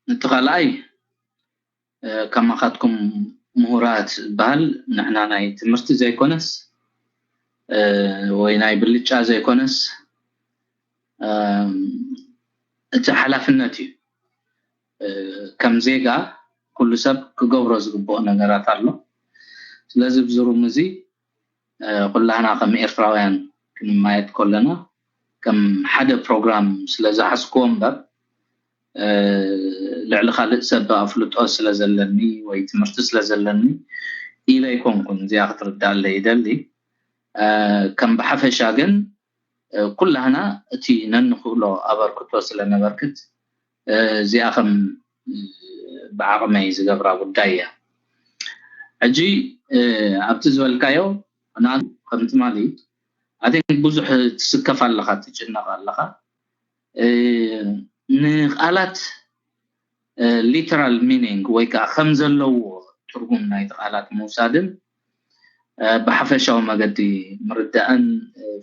እቲ ካልኣይ ከማኻትኩም ምሁራት ዝበሃል ንሕና ናይ ትምህርቲ ዘይኮነስ ወይ ናይ ብልጫ ዘይኮነስ እቲ ሓላፍነት እዩ። ከም ዜጋ ኩሉ ሰብ ክገብሮ ዝግብኦ ነገራት ኣሎ። ስለዚ ብዝሩም እዚ ኩላህና ከም ኤርትራውያን ክንማየጥ ከለና ከም ሓደ ፕሮግራም ስለ ዝሓዝክዎ እምበር ልዕሊ ካልእ ሰብ ኣፍልጦ ስለ ዘለኒ ወይ ትምህርቲ ስለ ዘለኒ ኢለ ኣይኮንኩን። እዚኣ ክትርዳኣለ ይደሊ። ከም ብሓፈሻ ግን ኩላህና እቲ ነንኽእሎ ኣበርክቶ ስለ ነበርክት እዚኣ ከም ብዓቕመይ ዝገብራ ጉዳይ እያ። ሕጂ ኣብቲ ዝበልካዮ ና ከም ትማሊ ኣን ብዙሕ ትስከፍ ኣለኻ፣ ትጭነቕ ኣለኻ። ንቃላት literal meaning ወይ ከዓ ከም ዘለዎ ትርጉም ናይቲ ቃላት ምውሳድን ብሓፈሻዊ መገዲ ምርዳእን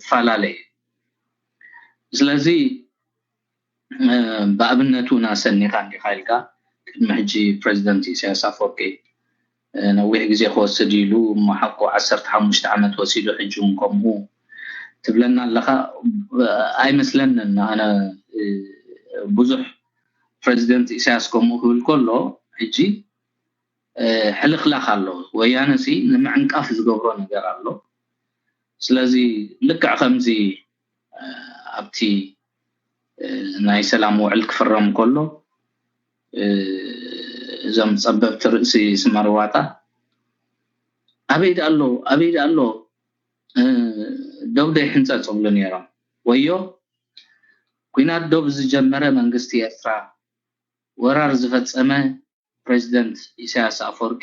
ፈላለ እዩ። ስለዚ ብኣብነት እውን ኣሰኒኻ እንዲኻ ኢልካ ቅድሚ ሕጂ ፕሬዚደንት ኢሳያስ ኣፈወርቂ ነዊሕ ግዜ ክወስድ ኢሉ እሞ ሓቁ ዓሰርተ ሓሙሽተ ዓመት ወሲዱ ሕጂ እውን ከምኡ ትብለና ኣለኻ። ኣይመስለንን። ኣነ ብዙሕ ፕሬዚደንት ኢሳያስ ከምኡ ክብል ከሎ ሕጂ ሕልኽላኽ ኣሎ። ወያነ ሲ ንምዕንቃፍ ዝገብሮ ነገር ኣሎ። ስለዚ ልክዕ ከምዚ ኣብቲ ናይ ሰላም ውዕል ክፍረም ከሎ እዞም ጸበብቲ ርእሲ ስመርዋጣ ኣበይ ደኣ ኣሎ ኣበይ ደኣ ኣሎ ዶብ ዶ ይሕንጸጽ ይብሉ ነይሮም። ወዮ ኲናት ዶብ ዝጀመረ መንግስቲ ኤርትራ፣ ወራር ዝፈጸመ ፕሬዚደንት ኢሳያስ ኣፈወርቂ፣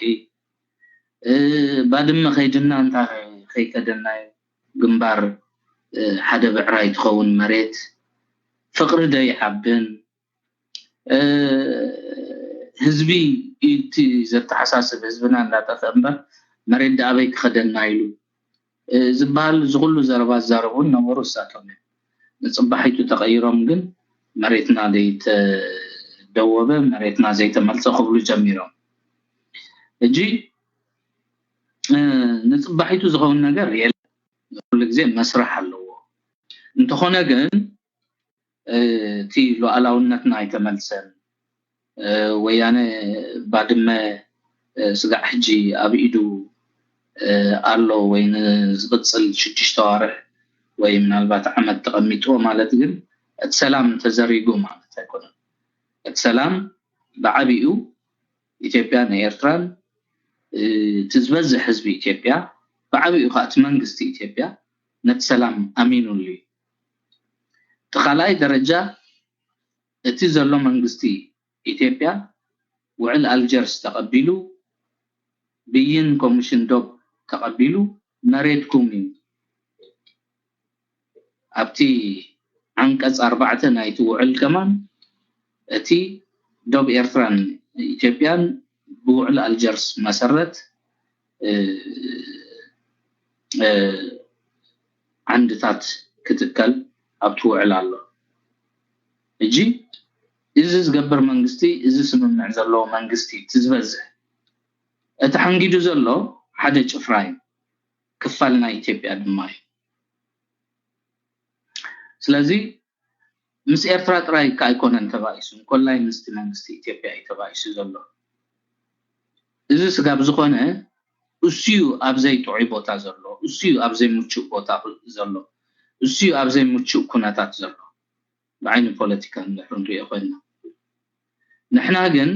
ባድመ ከይድና እንታይ ከይከደናዩ፣ ግንባር ሓደ ብዕራይ ትኸውን መሬት፣ ፍቕሪ ዶ ይዓብን፣ ህዝቢ እቲ ዘተሓሳስብ ህዝብና እንዳጠፍአ እምበር መሬት ደኣ ኣበይ ክኸደና ኢሉ ዝበሃል እዚ ኩሉ ዘረባ ዝዛረቡ እውን ነበሩ። እሳቶም እዮም ንፅባሒቱ ተቐይሮም ግን መሬትና ዘይተደወበ መሬትና ዘይተመልሰ ክብሉ ጀሚሮም። ሕጂ ንፅባሒቱ ዝኸውን ነገር የለን። ኩሉ ግዜ መስርሕ ኣለዎ። እንተኾነ ግን እቲ ሉዓላውነትና ኣይተመልሰን። ወያነ ባድመ ስጋዕ ሕጂ ኣብ ኢዱ ኣሎ ወይ ንዝቕፅል ሽዱሽተ ኣዋርሕ ወይ ምናልባት ዓመት ተቐሚጥዎ ማለት ግን እቲ ሰላም ተዘሪጉ ማለት ኣይኮነን። እቲ ሰላም ብዓቢኡ ኢትዮጵያን ኤርትራን እቲ ዝበዝሕ ህዝቢ ኢትዮጵያ ብዓቢኡ ከዓ እቲ መንግስቲ ኢትዮጵያ ነቲ ሰላም ኣሚኑሉ እዩ። እቲ ካልኣይ ደረጃ እቲ ዘሎ መንግስቲ ኢትዮጵያ ውዕል ኣልጀርስ ተቐቢሉ ብይን ኮሚሽን ዶብ ተቐቢሉ መሬትኩም እዩ። ኣብቲ ዓንቀፅ ኣርባዕተ ናይቲ ውዕል ከማን እቲ ዶብ ኤርትራን ኢትዮጵያን ብውዕል ኣልጀርስ መሰረት ዓንድታት ክትከል ኣብቲ ውዕል ኣሎ። ሕጂ እዚ ዝገብር መንግስቲ፣ እዚ ስምምዕ ዘለዎ መንግስቲ እቲ ዝበዝሕ፣ እቲ ሓንጊዱ ዘሎ ሓደ ጭፍራ እዩ፣ ክፋል ናይ ኢትዮጵያ ድማ እዩ። ስለዚ ምስ ኤርትራ ጥራይ ከ ኣይኮነን ተባኢሱ፣ እንኮላይ ምስቲ መንግስቲ ኢትዮጵያ እዩ ተባኢሱ ዘሎ። እዚ ስጋብ ዝኾነ እሱዩ ኣብ ዘይጥዑይ ቦታ ዘሎ፣ እሱዩ ኣብ ዘይምቹእ ቦታ ዘሎ፣ እሱዩ ኣብ ዘይምቹእ ኩነታት ዘሎ ብዓይኒ ፖለቲካ እንድሕር ንሪኦ ኮይንና። ንሕና ግን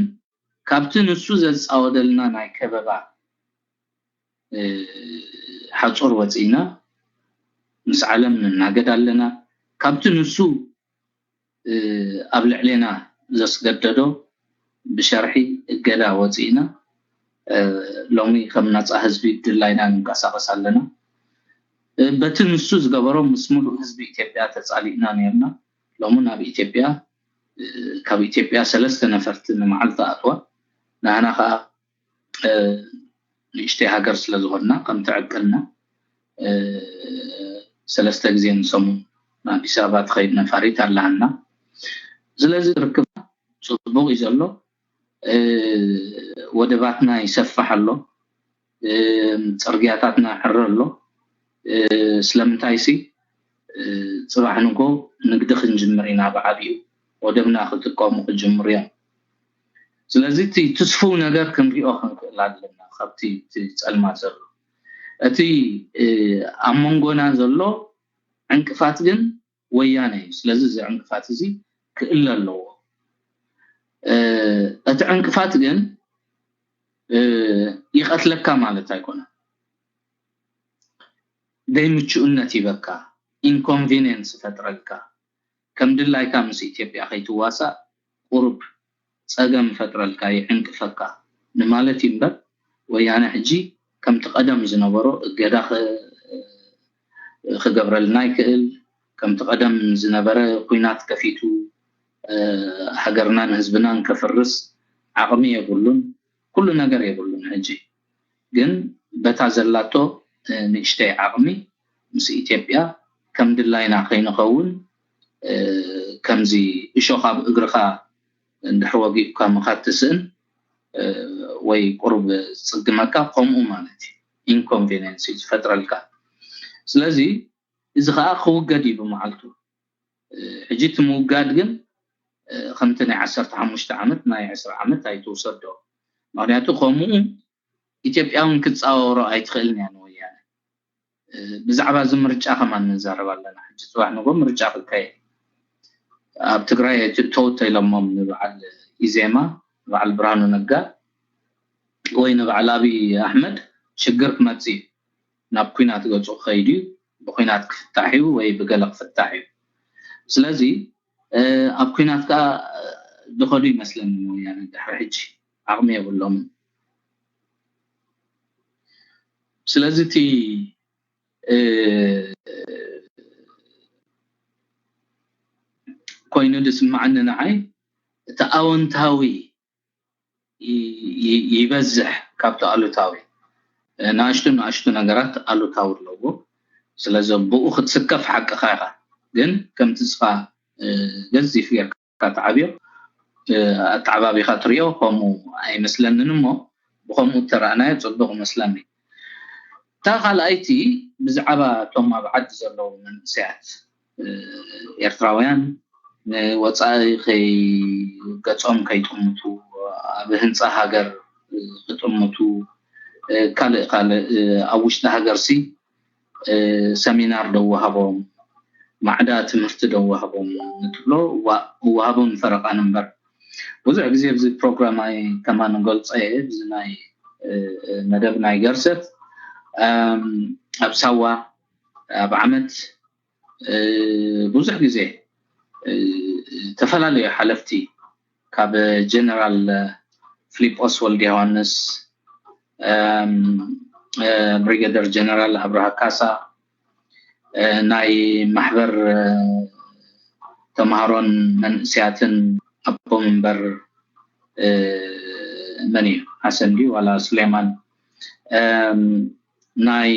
ካብቲ ንሱ ዘጻወደልና ናይ ከበባ ሓጹር ወጺእና ምስ ዓለም ንናገድ ኣለና። ካብቲ ንሱ ኣብ ልዕሌና ዘስገደዶ ብሸርሒ እገዳ ወጺእና ሎሚ ከም ናጻ ህዝቢ ድላይና ንንቀሳቐስ ኣለና። በቲ ንሱ ዝገበሮ ምስ ሙሉእ ህዝቢ ኢትዮጵያ ተጻሊእና ነርና። ሎሚ ናብ ኢትዮጵያ ካብ ኢትዮጵያ ሰለስተ ነፈርቲ ንመዓልቲ ኣትዋ። ንዓና ከዓ ንእሽተይ ሃገር ስለ ዝኾንና ከምቲ ዕቅልና ሰለስተ ግዜ ንሰሙን ንኣዲስ ኣበባ ትኸይድ ነፋሪት ኣለሃና። ስለዚ ርክብና ጽቡቕ እዩ ዘሎ። ወደባትና ይሰፍሕ ኣሎ፣ ጽርግያታትና ይሕረ ኣሎ። ስለምንታይ ሲ ጽባሕ ንጎ ንግዲ ክንጅምር ኢና፣ ብዓብዩ ወደብና ክጥቀሙ ክጅምሩ እዮም። ስለዚ እቲ ትስፉው ነገር ክንሪኦ ክንክእል ኣለና። ካብቲ ጸልማት ዘሎ እቲ ኣብ መንጎና ዘሎ ዕንቅፋት ግን ወያነ እዩ። ስለዚ እዚ ዕንቅፋት እዚ ክእለ ኣለዎ። እቲ ዕንቅፋት ግን ይቐትለካ ማለት ኣይኮነን። ደይ ምቹእነት ይበካ፣ ኢንኮንቪኒየንስ ይፈጥረልካ። ከም ድላይካ ምስ ኢትዮጵያ ከይትዋሳእ ቁሩብ ጸገም ይፈጥረልካ፣ ይዕንቅፈካ ንማለት እዩ እምበር፣ ወያነ ሕጂ ከምቲ ቀደም ዝነበሮ እገዳ ክገብረልና ይክእል። ከምቲ ቀደም ዝነበረ ኩናት ከፊቱ ሃገርናን ህዝብናን ከፍርስ ዓቕሚ የብሉን። ኩሉ ነገር የብሉን። ሕጂ ግን በታ ዘላቶ ንእሽተይ ዓቕሚ ምስ ኢትዮጵያ ከም ድላይና ከይንኸውን፣ ከምዚ እሾኽ ኣብ እግርኻ እንድሕር ወጊኡካ ምኻድ ትስእን ወይ ቁሩብ ዝጽግመካ፣ ከምኡ ማለት እዩ። ኢንኮንቪኒየንስ እዩ ዝፈጥረልካ። ስለዚ እዚ ከዓ ክውገድ እዩ ብመዓልቱ። ሕጂ እቲ ምውጋድ ግን ከምቲ ናይ ዓሰርተ ሓሙሽተ ዓመት ናይ ዕስራ ዓመት ኣይትውሰዶ። ምክንያቱ ከምኡ ኢትዮጵያ እውን ክትፃወሮ ኣይትኽእልን እያ ንወያነ። ብዛዕባ እዚ ምርጫ ከማን ንዛረብ ኣለና። ሕጂ ፅባሕ ንጎ ምርጫ ክካየድ ኣብ ትግራይ ተውተ ኢሎሞም ንበዓል ኢዜማ፣ ንበዓል ብርሃኑ ነጋ ወይ ንበዓል ኣብይ ኣሕመድ ሽግር ክመፅእ እዩ። ናብ ኩናት ገፁ ክኸይድ እዩ። ብኩናት ክፍታሕ እዩ ወይ ብገለ ክፍታሕ እዩ። ስለዚ ኣብ ኩናት ከዓ ዝኸዱ ይመስለኒ ወያነ ድሕሪ ሕጂ ዓቕሚ የብሎምን። ስለዚ እቲ ኮይኑ ዝስምዓኒ ንዓይ እቲ ኣወንታዊ ይበዝሕ ካብቲ ኣሉታዊ። ንኣሽቱ ንኣሽቱ ነገራት ኣሉታዊ ኣለዎ። ስለዚ ብኡ ክትስከፍ ሓቅኻ ኢኻ፣ ግን ከምቲ ንስኻ ገዚፍ ጌርካ ትዓብዮ ኣተዓባቢኻ ትሪኦ ከምኡ ኣይመስለንን፣ እሞ ብኸምኡ እተረኣናዮ ጽቡቕ ይመስለኒ። እታ ካልኣይቲ ብዛዕባ እቶም ኣብ ዓዲ ዘለዉ መንእሰያት ኤርትራውያን ንወጻኢ ገጾም ከይጥምቱ፣ ኣብ ህንጻ ሃገር ክጥምቱ፣ ካልእ ካልእ ኣብ ውሽጢ ሃገርሲ ሰሚናር ዶ ወሃቦም፣ ማዕዳ ትምህርቲ ዶ ወሃቦም ንትብሎ፣ ወሃቦም ፈረቓን እምበር። ብዙሕ ግዜ ኣብዚ ፕሮግራም ኣይ ከማን ንገልጾ እየ፣ እዚ ናይ መደብ ናይ ገርሰት ኣብ ሳዋ ኣብ ዓመት ብዙሕ ግዜ ዝተፈላለዩ ሓለፍቲ ካብ ጀነራል ፊሊጶስ ወልደ ዮሃንስ፣ ብሪገደር ጀነራል ኣብርሃ ካሳ፣ ናይ ማሕበር ተምሃሮን መንእስያትን ኣቦ መንበር መን እዩ? ሓሰን ድዩ ዋላ ሱሌማን? ናይ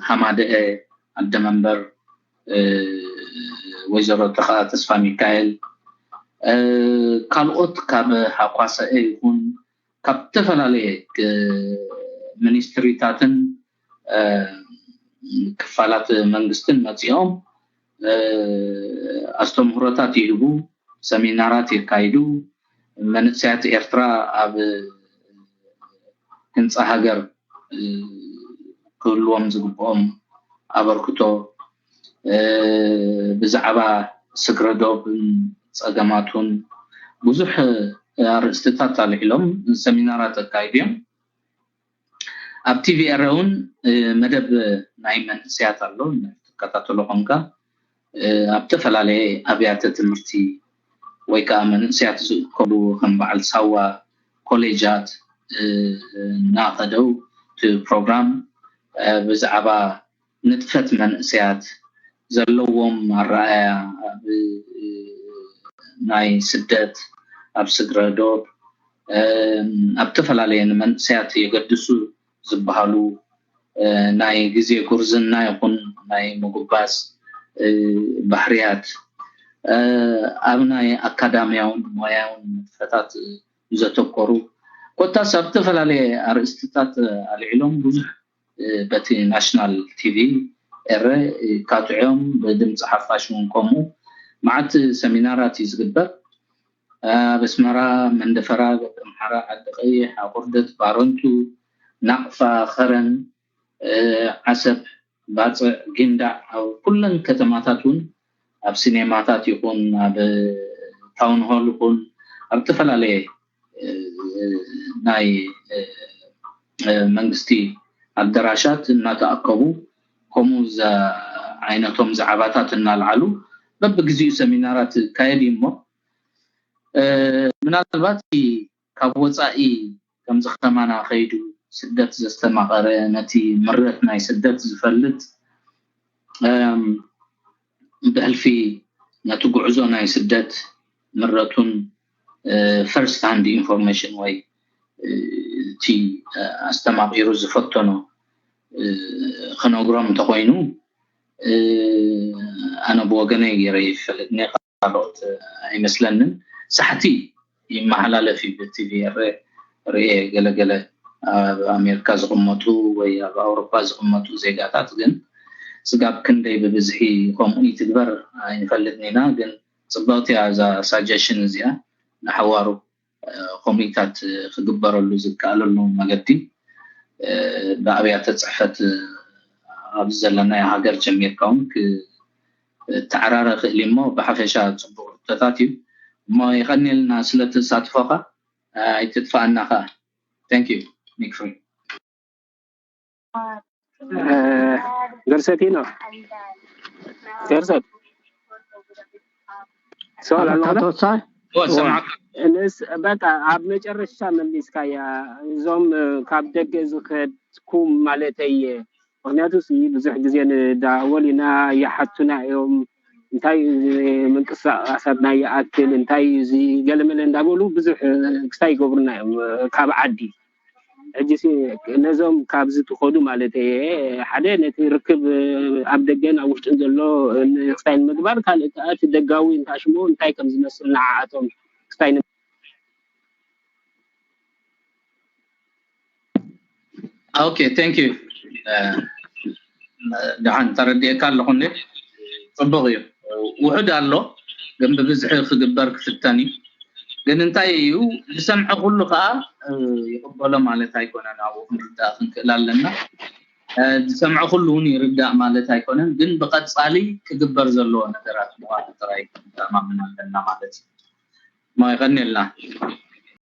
ሃማደአ ኣደ መንበር ወይዘሮ ተኸኣ ተስፋ ሚካኤል፣ ካልኦት ካብ ሃኳሰአ ይኹን ካብ ዝተፈላለየ ሚኒስትሪታትን ክፋላት መንግስትን መፂኦም ኣስተምህሮታት ይህቡ፣ ሰሚናራት የካይዱ። መንእሰያት ኤርትራ ኣብ ህንፃ ሃገር ክህልዎም ዝግብኦም ኣበርክቶ፣ ብዛዕባ ስግረ ዶብን ፀገማቱን ብዙሕ ኣርእስትታት ኣልዒሎም ሰሚናራት ኣካይዱ እዮም። ኣብ ቲቪ ኤረ እውን መደብ ናይ መንእሰያት ኣሎ፣ ትከታተሎ ኮንካ ኣብ ዝተፈላለየ ኣብያተ ትምህርቲ ወይ ከዓ መንእሰያት ዝእከቡ ከም በዓል ሳዋ ኮሌጃት እናኸደው እቲ ፕሮግራም ብዛዕባ ንጥፈት መንእሰያት ዘለዎም ኣረኣያ ኣብ ናይ ስደት ኣብ ስግረ ዶብ ኣብ ዝተፈላለየ ንመንእሰያት የገድሱ ዝበሃሉ ናይ ግዜ ጉርዝና ይኹን ናይ ምጉባዝ ባህርያት ኣብ ናይ ኣካዳሚያውን ሞያውን ንጥፈታት ዘተኮሩ ኮታስ ኣብ ዝተፈላለየ ኣርእስትታት ኣልዒሎም ብዙሕ በቲ ናሽናል ቲቪ ኤረ ካትዕዮም ብድምፂ ሓፋሽ እውን ከምኡ መዓት ሰሚናራት እዩ ዝግበር። ኣብ ኣስመራ፣ መንደፈራ፣ ገጠምሓራ፣ ዓዲ ቀይሕ፣ ኣቁርደት፣ ባረንቱ፣ ናቕፋ፣ ኸረን፣ ዓሰብ፣ ባፅዕ፣ ጊንዳዕ ኣብ ኩለን ከተማታት እውን ኣብ ሲኔማታት ይኹን ኣብ ታውን ሆል ይኹን ኣብ ዝተፈላለየ ናይ መንግስቲ ኣደራሻት እናተኣከቡ ከምኡ ዓይነቶም ዛዕባታት እናልዓሉ በብግዚኡ ሰሚናራት ይካየድ እዩ እሞ ምናልባት ካብ ወፃኢ ከምዚ ከተማና ከይዱ ስደት ዘስተማቐረ ነቲ ምረት ናይ ስደት ዝፈልጥ ብሕልፊ ነቲ ጉዕዞ ናይ ስደት ምረቱን ፈርስት ሃንድ ኢንፎርሜሽን ወይ እቲ ኣስተማቒሩ ዝፈተኖ ክነግሮም እንተኮይኑ ኣነ ብወገነይ ገይረ ይፈልጥ ካልኦት ኣይመስለንን። ሳሕቲ ይመሓላለፍ እዩ ብቲቪ ርኤ ገለገለ ኣብ ኣሜሪካ ዝቕመጡ ወይ ኣብ ኣውሮፓ ዝቕመጡ ዜጋታት ግን ስጋብ ክንደይ ብብዝሒ ከምኡ ይትግበር ኣይንፈልጥን ኢና። ግን ፅብቕቲ እያ እዛ ሳጀሽን እዚኣ ንሓዋሩ ኮሚታት ክግበረሉ ዝከኣለሉ መገዲ ብኣብያተ ፅሕፈት ኣብዚ ዘለናዮ ሃገር ጀሚርካ እውን ክተዓራረ ክእል እሞ ብሓፈሻ ፅቡቅ ሕቶታት እዩ እሞ የቀኒልና ስለ ተሳትፎካ ኣይትጥፋኣና ከዓ thank you Nick free ገርሰቲኖ ገርሰት ሰዋል ኣለኹ ተወሳይ ሰማዕካ ንስ በቃ ኣብ መጨረሻ መሊስካያ እዞም ካብ ደገ ዝኸድኩም ማለተይ ምክንያቱ ብዙሕ ግዜ ንዳወል ኢና ይሓቱና እዮም እንታይ ምንቅስቃሳትና ይኣክል እንታይ እዚ ገለመለ እንዳበሉ ብዙሕ ክስታይ ይገብሩና እዮም ካብ ዓዲ ሕጂ ነዞም ካብዚ ትኸዱ ማለት እየ ሓደ ነቲ ርክብ ኣብ ደገን ኣብ ውሽጥን ዘሎ ክስታይ ንምግባር ካልእ ከዓ እቲ ደጋዊ እንታሽሞ እንታይ ከም ዝመስል ንዓኣቶም ክስታይ okay thank you ደሓን ተረዲኤካ ኣለኹ እንዴ ፅቡቅ እዩ ውሑድ ኣሎ ግን ብብዝሒ ክግበር ክፍተን እዩ ግን እንታይ እዩ ዝሰምዐ ኩሉ ከዓ ይቅበሎ ማለት ኣይኮነን ኣብኡ ክንርዳእ ክንክእል ኣለና ዝሰምዐ ኩሉ እውን ይርዳእ ማለት ኣይኮነን ግን ብቀፃሊ ክግበር ዘለዎ ነገራት ምኳኑ ጥራይ ክንተማመን ኣለና ማለት እዩ ማ ይቀኒልና